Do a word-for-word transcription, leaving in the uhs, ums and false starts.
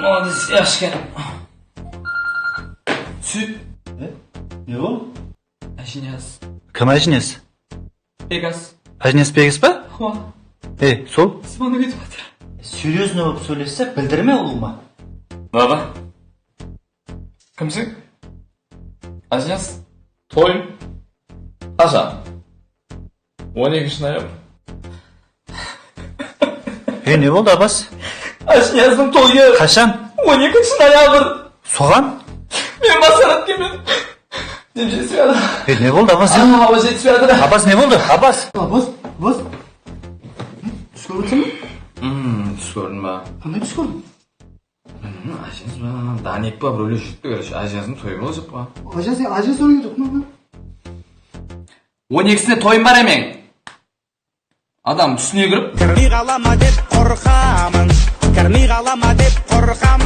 Molodec, yaqshı eken. Sút. E? Ne boldı? Ájiniyaz. Kim Ájiniyaz? Pegas. Ájiniyaz Pegas pa? Awa. E, sol? Zvonok etip atır. Seryoznıy bolıp sóylesse, bildirme ulıwma. Baba. Kimseń? Ájiniyaz. Toyım. Qashan? On ekinshi noyabr. E, ne boldı, Abbas? Ájiniyazdıń toyı. Qashan? On ekinshi noyabr. Soǵan? Men basar etkenmen. Dem jetpey atır. E, ne boldı, Abbas? Aa, awa jetpey atır. Abbas, ne boldı? Abbas! Abbas, Abbas. Tús kórip atırsań ba? Hmm, tús kórdim ba? Qanday tús kórdiń? Bilmeymen, Ájiniyaz ba, Danik pa, birewler júripti, короче, Ájiniyazdıń toyı bolajaq pa? Ájiniyaz, Ájiniyaz toyı edi, qumaqpa? On ekisine toyım bar emen. Adam túsine kirip. Kirmey qala ma dep qorqaman. Kirmey qala ma dep qorqaman.